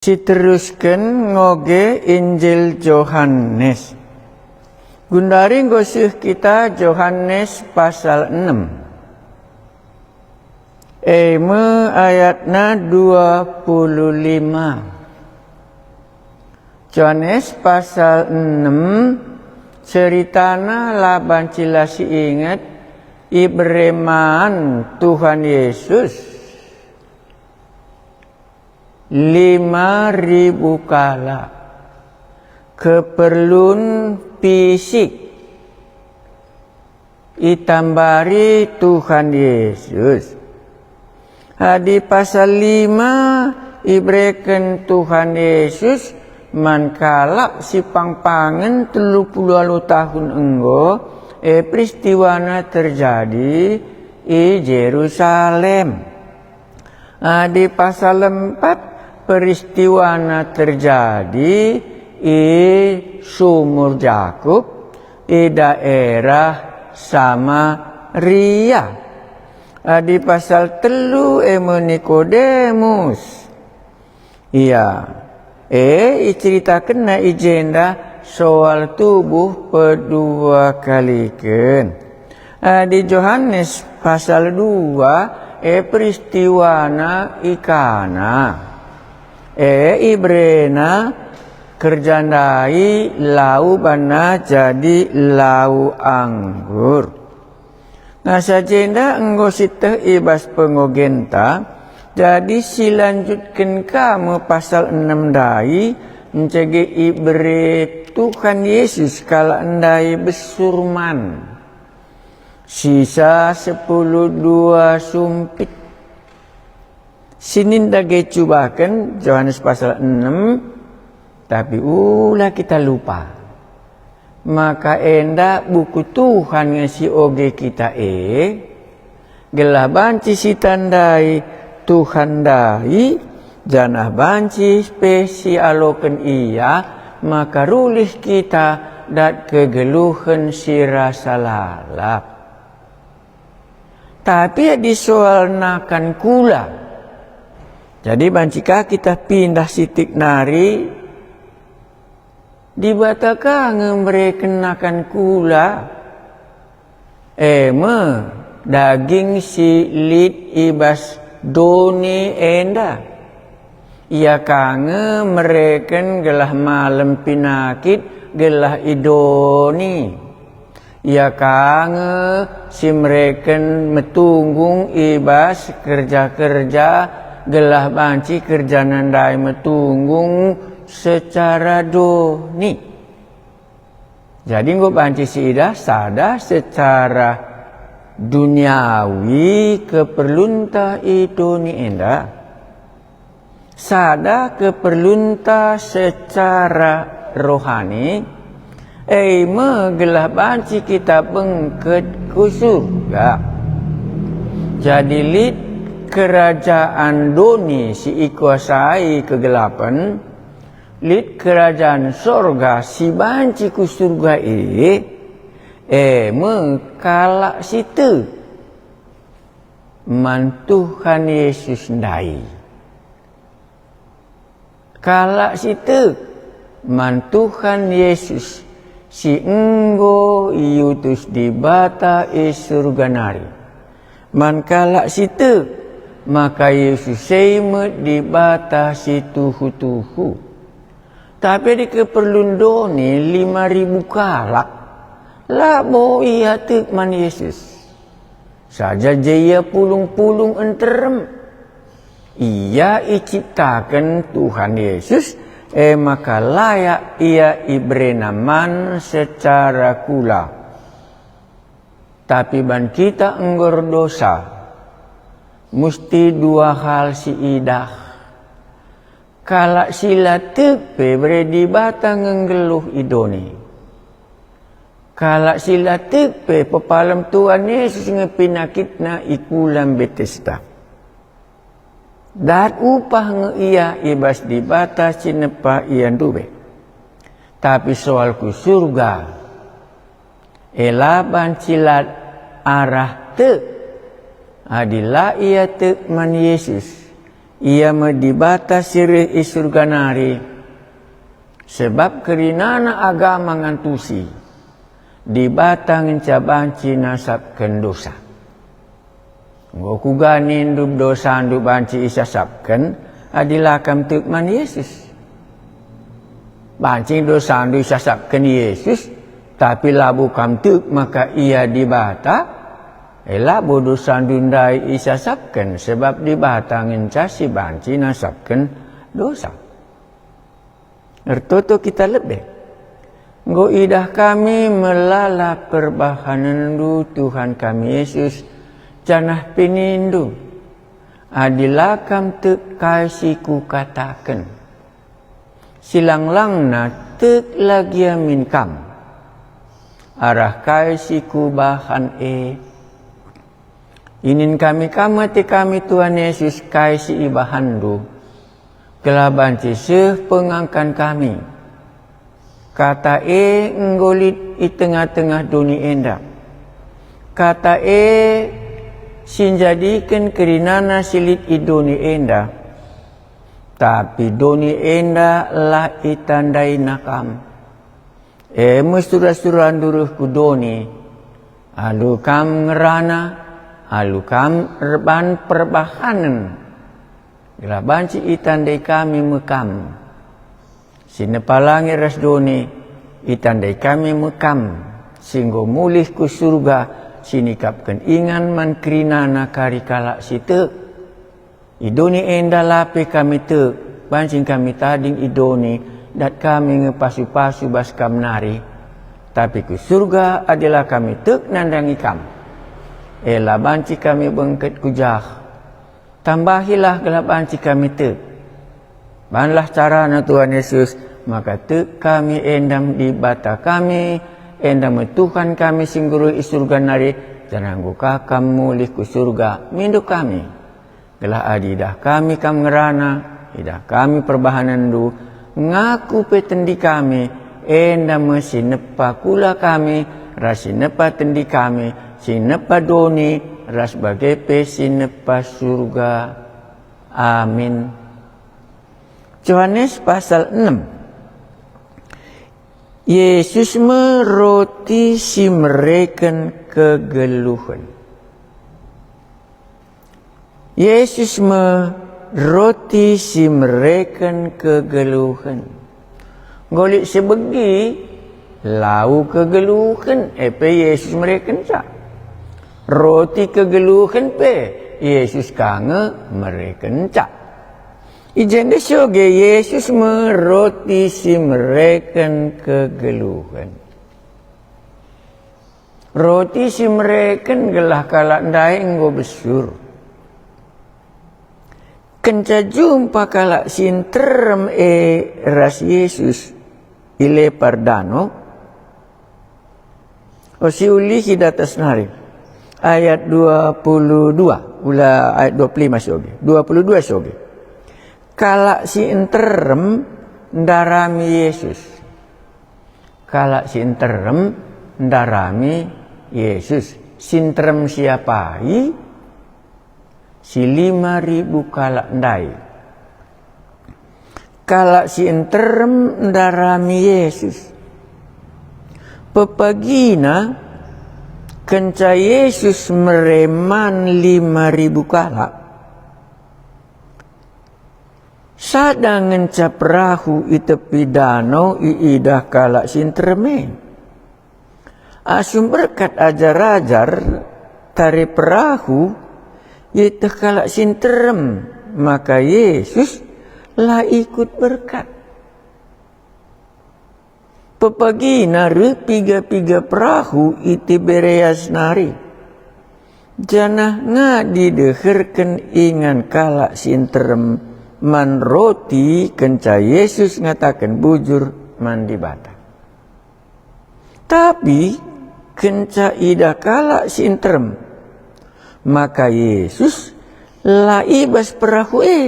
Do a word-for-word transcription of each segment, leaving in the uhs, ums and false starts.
Siterusken ngoge Injil Johanes. Gundari enggo seh kita Johanes pasal enem. E me ayatna dua puluh lima. Johanes pasal enem, ceritana la banci la siinget, ibere man Tuhan Yesus lima ribu kalak, keperlun fisik itambari Tuhan Yesus. Adi pasal lima ibereken Tuhan Yesus man kalak si pangpangen telu puluh alu tahun enggo, e peristiwana terjadi i Jerusalem. Adi pasal empat peristiwana terjadi i Sumur Jakup, i daerah Samaria. Adi pasal telu e me Nikodemus. Ia, e iceritakenna i jenda soal tubuh pedua kaliken. Adi Johanes pasal dua, e peristiwana i Kana. E iberena kerja ndai lau banna jadi lau anggur. Ngasa jenda enggo sieteh i bas pengogenta, jadi silanjutken ka me pasal enem ndai, ncege ibere Tuhan Yesus kalak ndai besur man. Sisa sepuluh dua sumpit. Sinin dage cubaken Johanes pasal enem, tapi ula kita lupa. Maka enda buku Tuhan nge si oge kita e, gelah banci sitandai Tuhan ndai, janah banci pe sialoken Ia, maka rulih kita dat kegeluhen si rasa lalap. Tapi adi soal nakan kula, jadi banci ka kita pindah sitik nari, Dibata ka nge mereken nakan kula, e me daging si lit i bas doni enda. Ia ka nge mereken gelah malem pinakit gelah i doni. Ia ka nge si mereken metunggung i bas kerja-kerja, gelah banci kerjana ndai metunggung secara doni. Jadi enggo banci siidah sada secara duniawi keperlunta i doni enda. Sada keperlunta secara rohani, e me gelah banci kita bengket ku Surga. Jadi lit kerajaan doni si ikuasai kegelapen, lit kerajaan Surga si banci ku Surga e, e me kalak si tek man Tuhan Yesus ndai. Kalak si tek man Tuhan Yesus si enggo iutus Dibata i Surga nari. Man kalak si tek, maka Yesus e me Dibata si tuhu-tuhu. Tapi adi keperlun doni lima ribu kalak, labo ia tek man Yesus. Saja je ia pulung-pulung nterem. Ia iciptaken Tuhan Yesus, e maka layak ia iberena man secara kula. Tapi ban kita enggo erdosa, musti dua hal siidah. Kalak si la tek pe bere Dibata nge nggeluh i doni. Kalak si la tek pe pepalem Tuhan Yesus nge pinakitna i kulam Betesda. Dat upah nge ia i bas Dibata si nepa ia ndube. Tapi soal ku Surga, e la banci lit arah tek. Adi la ia tek man Yesus, Ia me Dibata si reh i Surga nari, sebab kerinana agama ngantusi, Dibata ngenca banci nasapken dosa. Enggo kuga nindu dosandu banci isasapken adi la kam tek man Yesus? Banci dosandu isasapken Yesus, tapi labo kam tek maka Ia Dibata, e labo dosandu ndai isasapken, sebab Dibata ngenca si banci nasapken dosa. Ertoto kita lebe. Enggo idah kami melala perbahanenNdu, Tuhan kami Yesus, janah pe nindu, "Adi la kam tek kai si kukataken, silang-langna tek la gia min kam, arah kai si kubahan e." Inin kami kam ate kami, Tuhan Yesus, kai si ibahanNdu, gelah banci seh pengangkan kami. Kata e enggo lit i tengah-tengah doni enda. Kata e si njadiken kerinana si lit i doni enda. Tapi doni enda la itandaina kam. E me sura-surandu reh ku doni, alu kam ngerana, alu kam erban perbahanen, gelah banci itandai kami me kam. Si nepa langit ras doni, itandai kami me kam, si enggo mulih ku Surga, si nikapken ingan man kerinana kari kalak si tek. I doni enda la pe kami tek, banci kami tading i doni, dat kami nge pasu-pasu bas kam nari. Tapi ku Surga adi la kami tek nandangi kam, e la banci kami bengket ku jah. Tambahilah gelah banci kami tek. Banlah carana Tuhan Yesus, maka tek kami enda me Dibata kami, enda me Tuhan kami si enggo reh i Surga nari, janah enggo ka kam mulih ku Surga, mindo kami. Gelah adi idah kami kam ngerana, idah kami perbahanenNdu, ngaku pe tendi kami, enda me si nepa kula kami, ras si nepa tendi kami, si nepa doni, ras bage pe si nepa Surga. Amin. Johanes pasal enem. Yesus me roti si mereken kegeluhen. Yesus me roti si mereken kegeluhen. Enggo lit si begi, lau kegeluhen, e pe Yesus merekenca. Roti kegeluhen pe Yesus ka nge merekenca. I jenda sioge Yesus me roti si mereken kegeluhen. Roti si mereken gelah kalak ndai enggo besur. Kenca jumpa kalak si nterem e ras Yesus i lepar dano, o, siulihi datas nari, ayat dua puluh dua, ula ayat dua puluh lima sioge, dua puluh dua sioge. Kalak si nterem ndarami Yesus. Kalak si nterem ndarami Yesus. Si nterem si apai? Si lima ribu kalak ndai. Kalak si nterem ndarami Yesus. Pepagina kenca Yesus mere man lima ribu kalak, sada ngenca perahu i tepi dano iidah kalak si nterem e. Asum berkat ajar-ajar tare perahu, ieteh kalak si nterem maka Yesus la ikut berkat. Pepagina reh piga-piga perahu i Tibereas nari, janah ngadi deherken ingan kalak si nterem man roti kenca Yesus ngataken bujur man Dibata. Tapi kenca idah kalak si nterem, maka Yesus la i bas perahu e,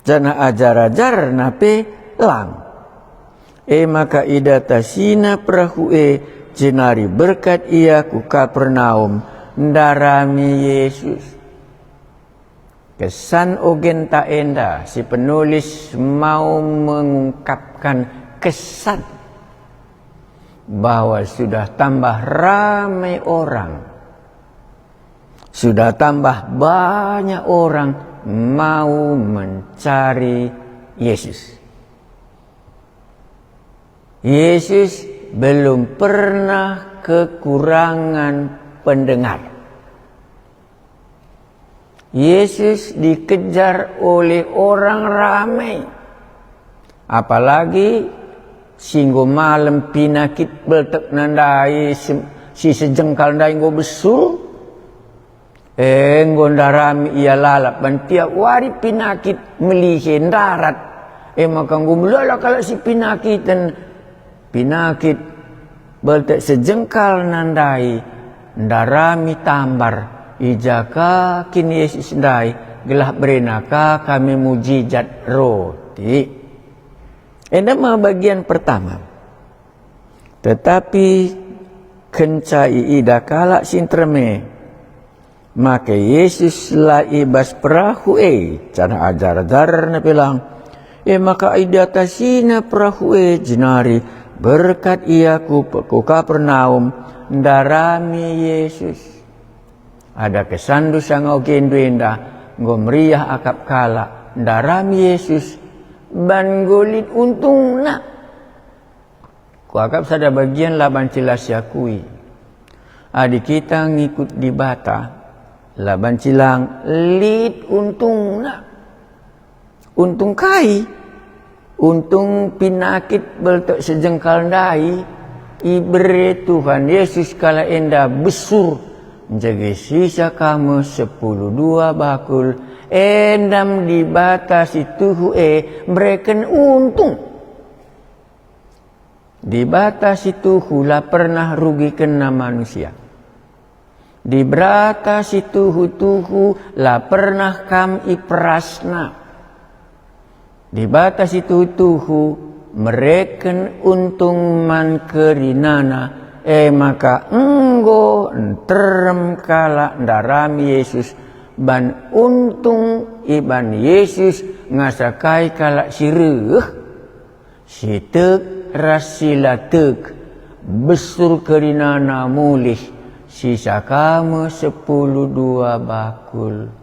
janah ajar-ajarNa pe lang. E maka idatasina perahu e, jenari berkat ia ku Kapernaum, ndarami Yesus. Kesan ogenta enda si penulis mau mengungkapkan kesan bahwa sudah tambah ramai orang, sudah tambah banyak orang mau mencari Yesus. Yesus belum pernah kekurangan pendengar. Yesus dikejar oleh orang ramai. Apalagi si enggo malem pinakit beltekna ndai, si, si sejengkal ndai enggo besur. E, enggo ndarami ia lalap, ban tiap wari pinakit melihe ndarat. E maka enggo melala kalak si pinakiten. Pinakit beltek sejengkal ndai ndarami tambar, i ja ka kin Yesus ndai, gelah berena ka kami mujijat roti. Enda me bagian pertama. Tetapi kenca iida kalak si nterem e, maka Yesus la i bas perahu e, janah ajar-ajarNa pe lang. E maka idatasina perahu e, jenari berkat ia ku, ku Kapernaum, ndarami Yesus. Ada kesanndu sanga ogendu enda, enggo meriah akap kalak, ndarami Yesus, ban enggo lit untungna. Kuakap sada bagian la banci la siakui. Adi kita ngikut Dibata, la banci lang lit untungna. Untung kai? Untung pinakit beltek sejengkal ndai, ibere Tuhan Yesus kalak enda besur, njege sisa ka me sepuluh dua bakul, enda me Dibata si tuhu e mereken untung. Dibata si tuhu la pernah rugikenna manusia. Dibata si tuhu-tuhu la pernah kam iperasNa. Dibata si tuhu-tuhu mereken untung man kerinana, e maka enggo nterem kalak ndarami Yesus, ban untung iban Yesus ngasakai kalak si reh. Si tek ras si la tek, besur kerinana mulih, sisa ka me sepuluh dua bakul.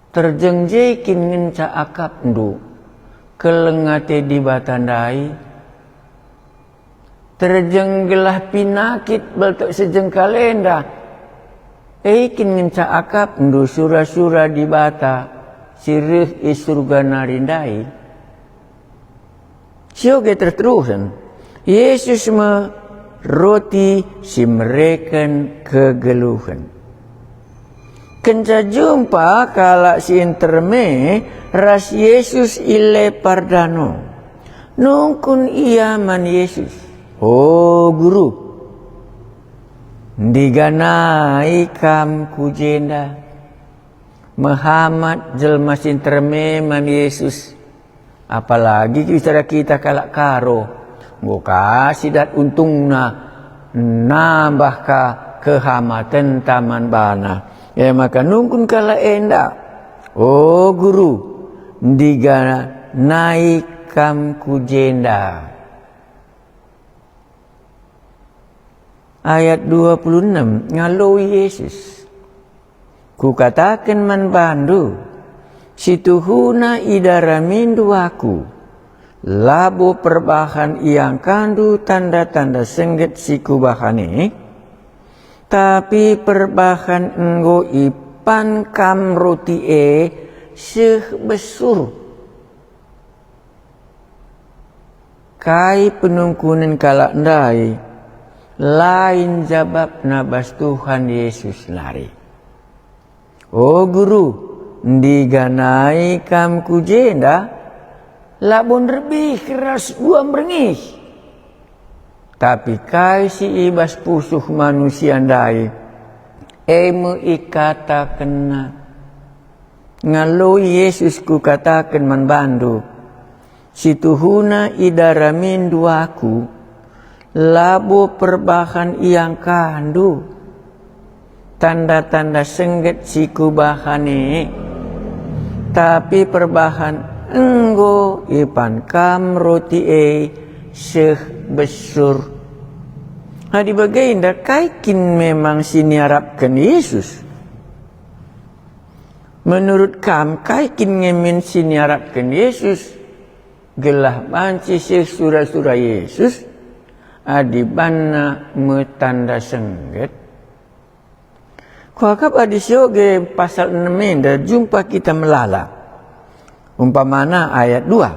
Terjeng je kin ngenca akapndu, keleng ate Dibata ndai? Terjeng gelah pinakit beltek sejengkal enda. E kin ngenca akapndu sura-sura Dibata si reh i Surga nari ndai? Si oge terterusen, Yesus me roti si mereken kegeluhen. Kenca jumpa kalak si nterem e ras Yesus i lepar dano, nungkun ia man Yesus, "O Guru, ndiganai kam ku jenda." Mehamat jelma si nterem e man Yesus. Apalagi bicara kita kalak Karo, enggo ka si dat untungna nambah ka kehamatenta man bana. E maka nungkun kalak enda, "O Guru, ndiganai kam ku jenda." Ayat dua puluh enem, ngaloi Yesus, "Kukataken man bandu, si tuhuna idaramindu Aku, labo perbahan iangkandu tanda-tanda sengget si Kubahan e, tapi perbahan enggo ipan kam roti e seh besur." Kai penungkunen kalak ndai? Lain jabapna bas Tuhan Yesus nari. "O Guru, ndiganai kam ku jenda, labo nderbih ras dua mberngi." Tapi kai si i bas pusuh manusia ndai, e me ikatakenna. Ngaloi Yesus, "Kukataken man bandu, si tuhuna idaramindu Aku, labo perbahan iangkandu, tanda-tanda sengget si kubahan e, tapi perbahan enggo ipan kam roti e seh besur. Adi bagenda, kai kin memang si niarapken Yesus? Menurut kam, kai kin nge min si niarapken Yesus? Gelah banci seh sura-sura Yesus, adi banna me tanda sengget? Kuakap adi sioge pasal enem enda jumpa kita melala. Umpamana ayat dua.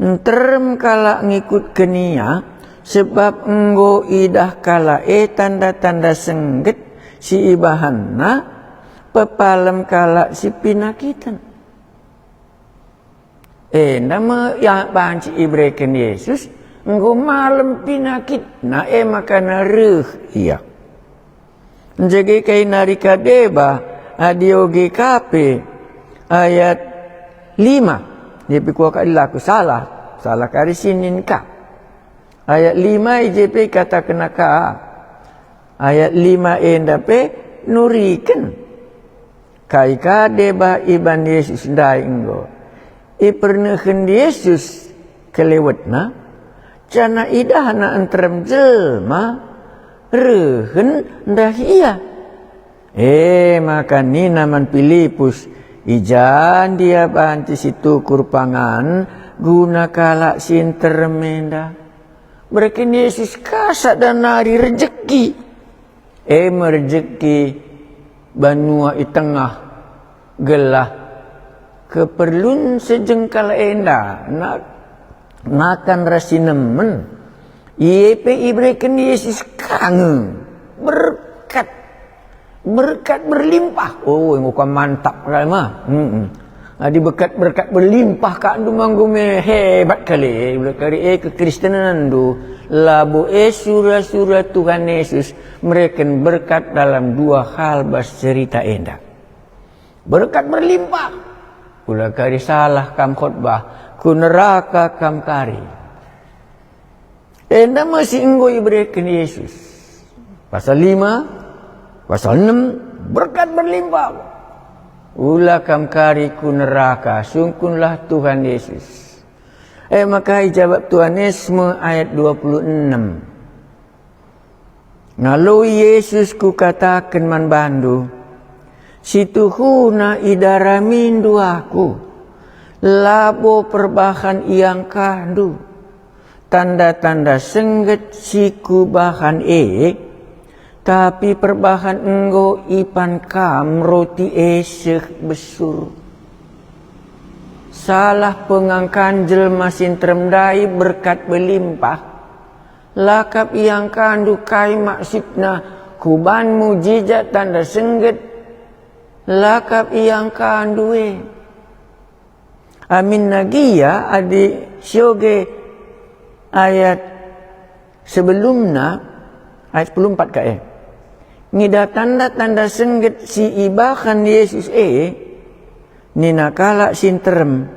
Nterem kalak ngikutken ia, sebab enggo idah kalak e tanda-tanda sengget si ibahanna, pepalem kalak si pinakiten. Enda me ia banci ibereken Yesus, enggo malem pinakitna e maka reh ia. Njege kai nari ka deba, adi oge ka pe. Ayat lima. Jepi kuakap laku salah, salah kari sinin ka. Ayat lima i je pe ikatakenna ka. Ayat lima enda pe nuriken kai ka deba iban Yesus ndai enggo. Ipernehen Yesus kelewetna, janah idahna nterem jelma rehen ndahi ia. E maka nina man Pilipus, "I ja ndia banci situkur pangan guna kalak si nterem enda?" Bereken Yesus ka sada nari rejeki. E me rejeki banua i tengah, gelah keperlun sejengkal enda na-, nakan ras sinemen. Ie pe ibereken Yesus ka nge berkat, berkat berlimpah. Oh, enggo ka mantap kal ma. Mm-mm. Adi berkat-berkat berlimpah ka ndu manggo me hebat kali, ula kari e kekristenenndu. Labo e sura-sura Tuhan Yesus mereken berkat dalam dua hal bas cerita enda. Berkat berlimpah. Ula kari salah kam khotbah, ku neraka kam kari. Enda me si enggo ibereken Yesus. Pasal lima, pasal enem, berkat berlimpah. Ula kam kari ku neraka, sungkunlah Tuhan Yesus. E maka ijabap Tuhan Yesus me ayat dua puluh enem. Ngaloi Yesus, "Kukataken man bandu, situhuna idaramindu Aku, labo perbahan iangkahndu tanda-tanda sengget si Kubahan e, tapi perbahan enggo ipan kam roti e seh besur." Salah pengangkan jelma si nterem ndai berkat berlimpah. La kap iangkandu kai maksudna kuban mujijat tanda sengget, la kap iangkandu e. Aminna gia adi sioge ayat sebelumna, ayat sepuluh empat ka e. Ngidah tanda-tanda sengget si ibahan Yesus e, nina kalak si nterem,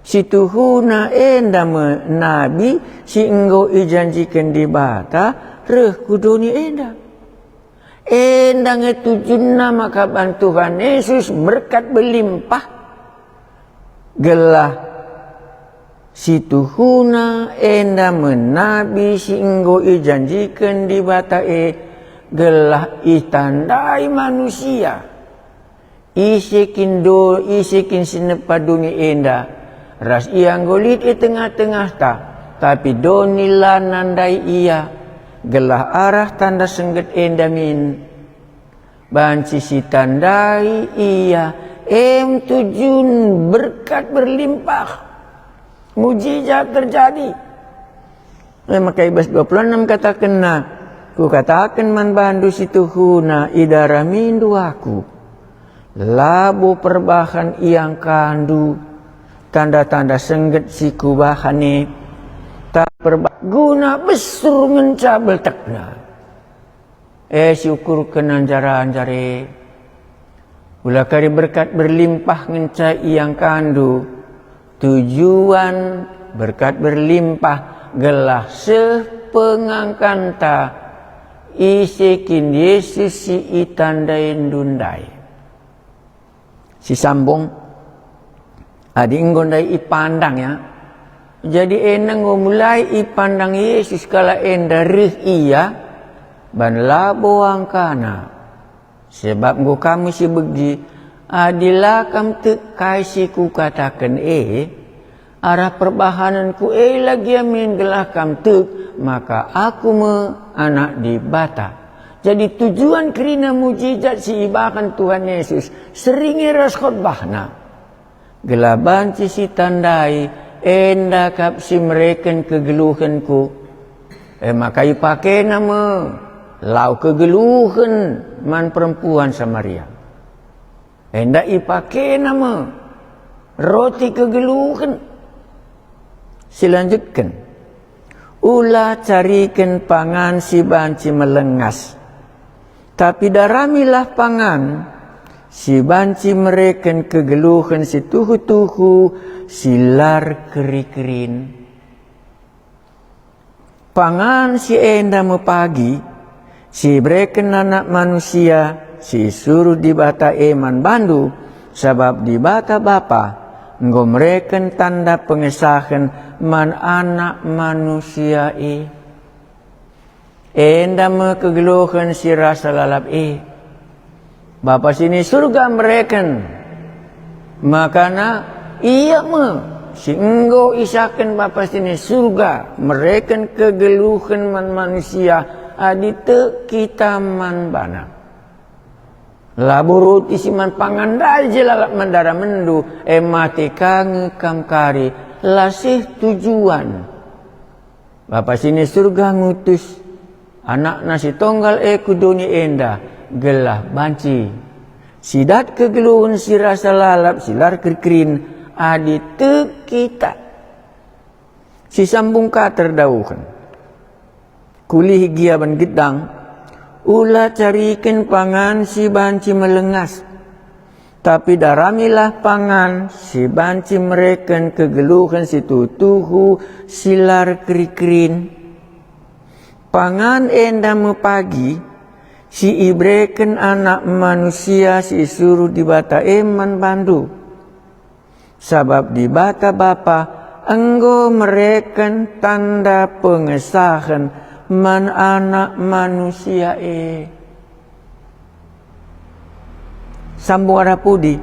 "Situhuna enda me nabi si enggo ijanjiken Dibata reh ku doni enda." Enda nge tujunna maka ban Tuhan Yesus berkat berlimpah, gelah situhuna enda me nabi si enggo ijanjiken Dibata e, gelah itandai manusia. Ise kin do, ise kin si nepa doni enda, ras ia enggo lit i tengah-tengahta, tapi doni la nandai ia, gelah arah tanda sengget enda min banci sitandai ia, em tujun berkat berlimpah, mujijat terjadi. E maka i bas dua puluh enem katakenna, "Kukataken man bandu situhuna, idaramindu Aku. Labo perbahan iangkandu tanda-tanda sengget si Kubahan e, tapi perba-, guna besur ngenca beltekna." E, siukurken anjar-anjar e. Ula kari berkat berlimpah ngenca iangkandu. Tujuan berkat berlimpah gelah seh pengangkanta Ise kin Yesus si itandaindu ndai? Sisambung, adi enggo ndai ipandang, ya. Jadi enda enggo mulai ipandang Yesus kalak enda reh ia, ban labo angkana. Sebab enggo kam me si begi, adi la kam tek kai si kukataken e, arah perbahanenku e la gia min gelah kam tek maka aku me Anak Dibata. Jadi tujuan kerina mujizat si ibahan Tuhan Yesus sering e ras khotbahNa. Gelah banci sitandai enda kap si mereken kegeluhenku. E maka ipakena me lau kegeluhen man perempuan Samaria. Enda ipakena me roti kegeluhen. Silanjutken, ula cariken pangan si banci melengas. Tapi daramilah pangan si banci mereken kegeluhen si tuhu-tuhu si la erkeri-kerin. Pangan si enda me pagi si ibereken Anak Manusia si isuruh Dibata e man bandu, sabap Dibata Bapa enggo mereken tanda pengesahen man Anak Manusia e. Enda me kegeluhen si rasa lalap e. Bapa si ni Surga mereken, makana Ia me si enggo isahken Bapa si ni Surga mereken kegeluhen man manusia adi tek kita man baNa. Labo roti si man pangan ndai je lalap man daramenndu, e mate ka nge kam kari, la seh tujuan. Bapa si ni Surga ngutus AnakNa si Tonggal e ku doni enda, gelah banci sidat kegeluhen si rasa lalap si la erkeri-kerin adi tek kita. Sisambung ka terdauhen. Kulihi gia ban gedang, ula cariken pangan si banci melengas. Tapi daramilah pangan si banci mereken kegeluhen si tuhu-tuhu si la erkeri-kerin. Pangan enda me pagi si ibereken Anak Manusia si isuruh Dibata e man bandu. Sabap Dibata Bapa enggo mereken tanda pengesahen man Anak Manusia e. Sambung arah pudi,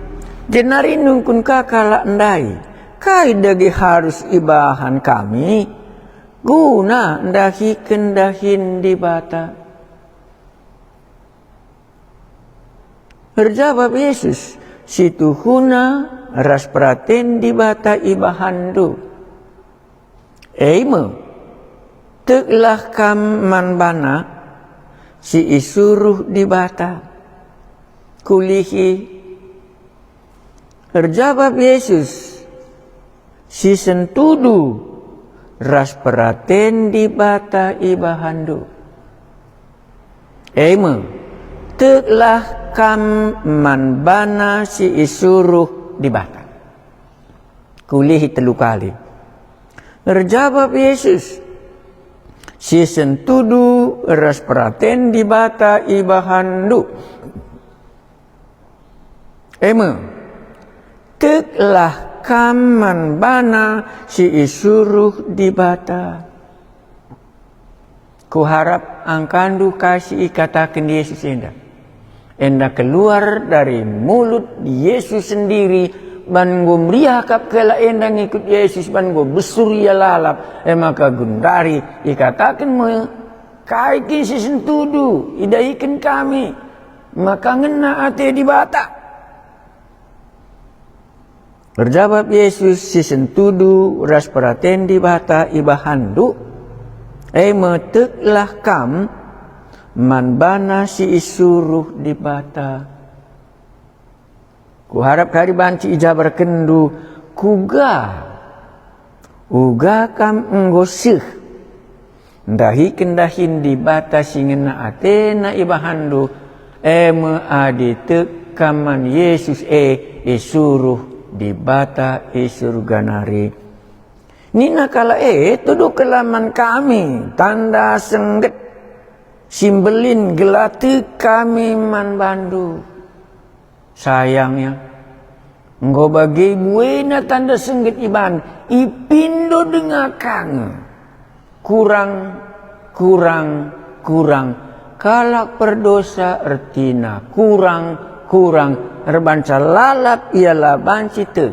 jenari nungkun ka kalak ndai, "Kai dage harus ibahan kami guna ndahiken dahin Dibata?" Erjabap Jesus, "Si tuhuna ras peraten Dibata ibahanndu." E me, teklah kam man baNa si isuruh Dibata. Kulihi, erjabap Jesus, "Si sentudu ras peraten Dibata ibahanndu." E me, teklah kam man baNa si isuruh Dibata. Kulihi telu kali. Erjabap Jesus, "Si sentudu ras peraten Dibata ibahanndu." E me, teklah kam man baNa si isuruh Dibata. Kuharap angkandu kai si ikataken Jesus enda. Enda keluar dari mulut Yesus sendiri, ban enggo meriah kap kalak enda ngikut Yesus, ban enggo besur ia lalap. E maka gundari ikataken me, "Kai kin si sentudu idahiken kami, maka ngena ate Dibata?" Erjabap Jesus, "Si sentudu ras peraten Dibata ibahanndu, e me teklah kam man baNa si isuruh Dibata." Kuharap kari banci ijabarkenndu kuga uga kam enggo seh ndahiken dahin Dibata si ngena atena ibahanndu, e me adi tek kam man Jesus e isuruh Dibata i Surga nari. Nina kalak e, "Tuduhkenlah man kami tanda sengget." Si mbelin gelah tek kami man bandu. Sayangnya, enggo bage buena tanda sengget iban, ipindo denga ka nge. Kurang, kurang, kurang. Kalak perdosa ertina kurang, kurang. Erbahanca lalap ia la banci tek.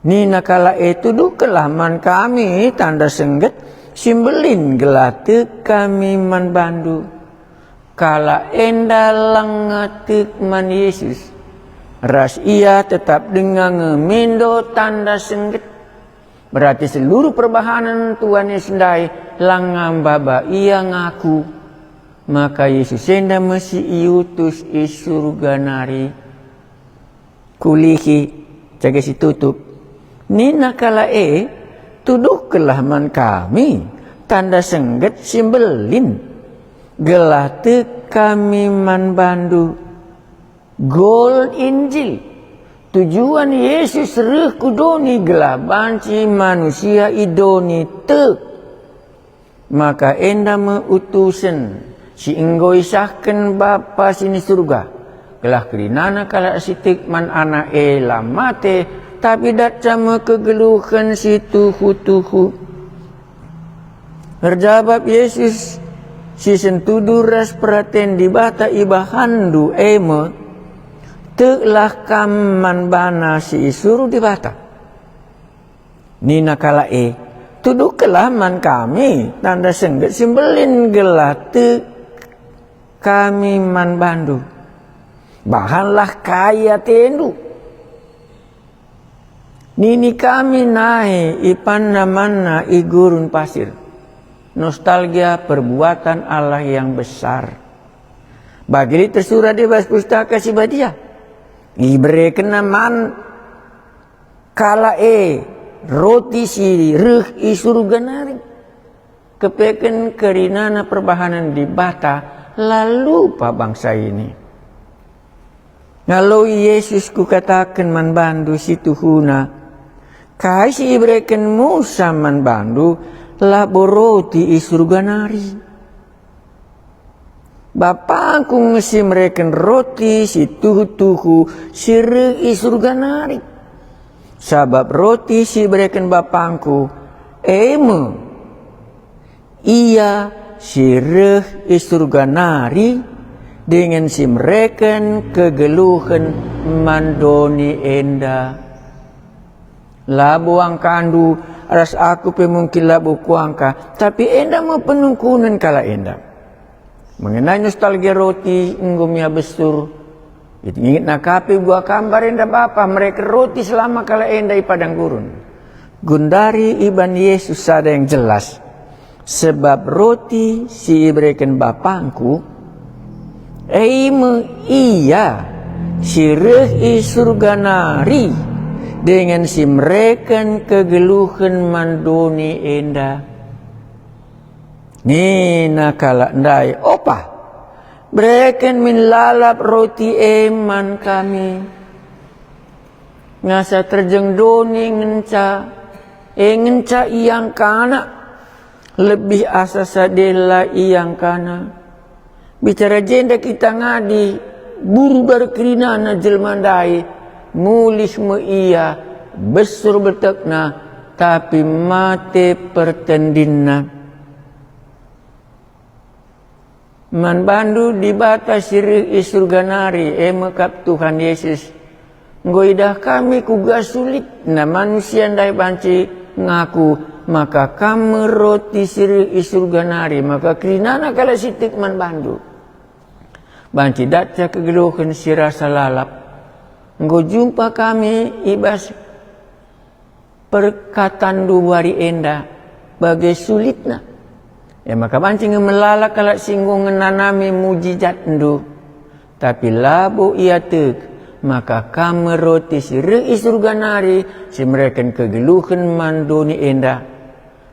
Nina kalak e, "Tuduhkenlah man kami tanda sengget si mbelin gelah tek kami man bandu." Kalak enda langa tek man Yesus, ras ia tetap denga nge mindo tanda sengget. Berarti seluruh perbahanen Tuhan Yesus ndai langa maba ia ngaku. Maka Yesus enda me si iutus i Surga nari. Kulihi, jaga si tutup. Nina kalak e, "Tuduhkenlah man kami tanda sengget si mbelin, gelah tek kami man bandu." Gold Injil. Tujuan Yesus reh ku doni gelah banci manusia i doni tek. Maka enda me utusen si enggo isahken Bapa si ni Surga, gelah kerinana kalak si tek man Anak e la mate, tapi datca me kegeluhen si tuhu-tuhu. Erjabap Yesus, "Si sentudu ras peraten Dibata ibahanndu e me, teklah kam man bana si isuruh Dibata." Nina kalak e, "Tuduhkenlah man kami tanda sengget si mbelin gelah tek kami man bandu. Bahanlah kai atendu. Nini kami nai ipanna manna i gurun pasir." Nostalgia perbuatan Allah yang besar. Bagi lit tersurat i bas Pustaka Si Badia, iberekenna man kalak e roti si reh i Surga nari. Kepeken kerinana perbahanen Dibata la lupa bangsa ini. Ngaloi Yesus, "Kukataken man bandu si tuhuna, kai si ibereken Musa man bandu labo roti i Surga nari. BapangKu nge si mereken roti si tuhu-tuhu si reh i Surga nari. Sabap roti si ibereken BapangKu, e me Ia si reh i Surga nari dingen si mereken kegeluhen man doni enda." Labo angkandu, ras aku pe mungkin labo kuangka, tapi enda me penungkunen kalak enda. Mengenai nostalgia roti enggo mia besur, ingetna ka pe buah kambar enda bapa mereken roti selama kalak enda i padang gurun. Gundari iban Yesus sada yang jelas, "Sebab roti si ibereken BapangKu, e me Ia si reh i Surga nari, dingen si mereken kegeluhen man doni enda." Nina kalak ndai, "Opa, bereken min lalap roti e man kami." Ngasa terjeng doni ngenca, e ngenca iangkana, lebih asa sadela iangkana. Bicara jenda kita ngadi, buru dar kerinana jelma ndai, mulih me ia, besur betekna, tapi mate pertendinna. Man bandu Dibata si reh i Surga nari, e me kap Tuhan Yesus. Enggo idah kami kuga sulitna manusia ndai banci ngaku maka Kam me roti si reh i Surga nari, maka kerinana kalak si tek man bandu. Banci datca kegeluhen si rasa lalap. Enggo jumpa kami i bas perkatanndu wari enda bage sulitna. E maka banci nge melala kalak si enggo ngenanami mujijatndu, tapi labo ia tek maka Kam me roti si reh i Surga nari, si mereken kegeluhen man doni enda.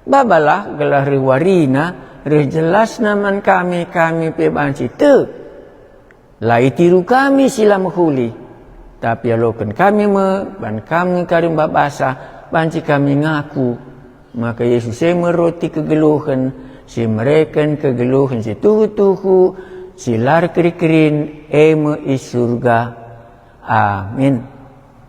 Babalah gelah reh warina, reh jelasna man kami, kami pe banci tek. La itiru kami si la mehuli, tapi ialoken kami me ban Kam nge kari mbabasa, banci kami ngaku maka Yesus e me roti kegeluhen si mereken kegeluhen si tuhu-tuhu, si la erkeri-kerin, e me i Surga. Amin.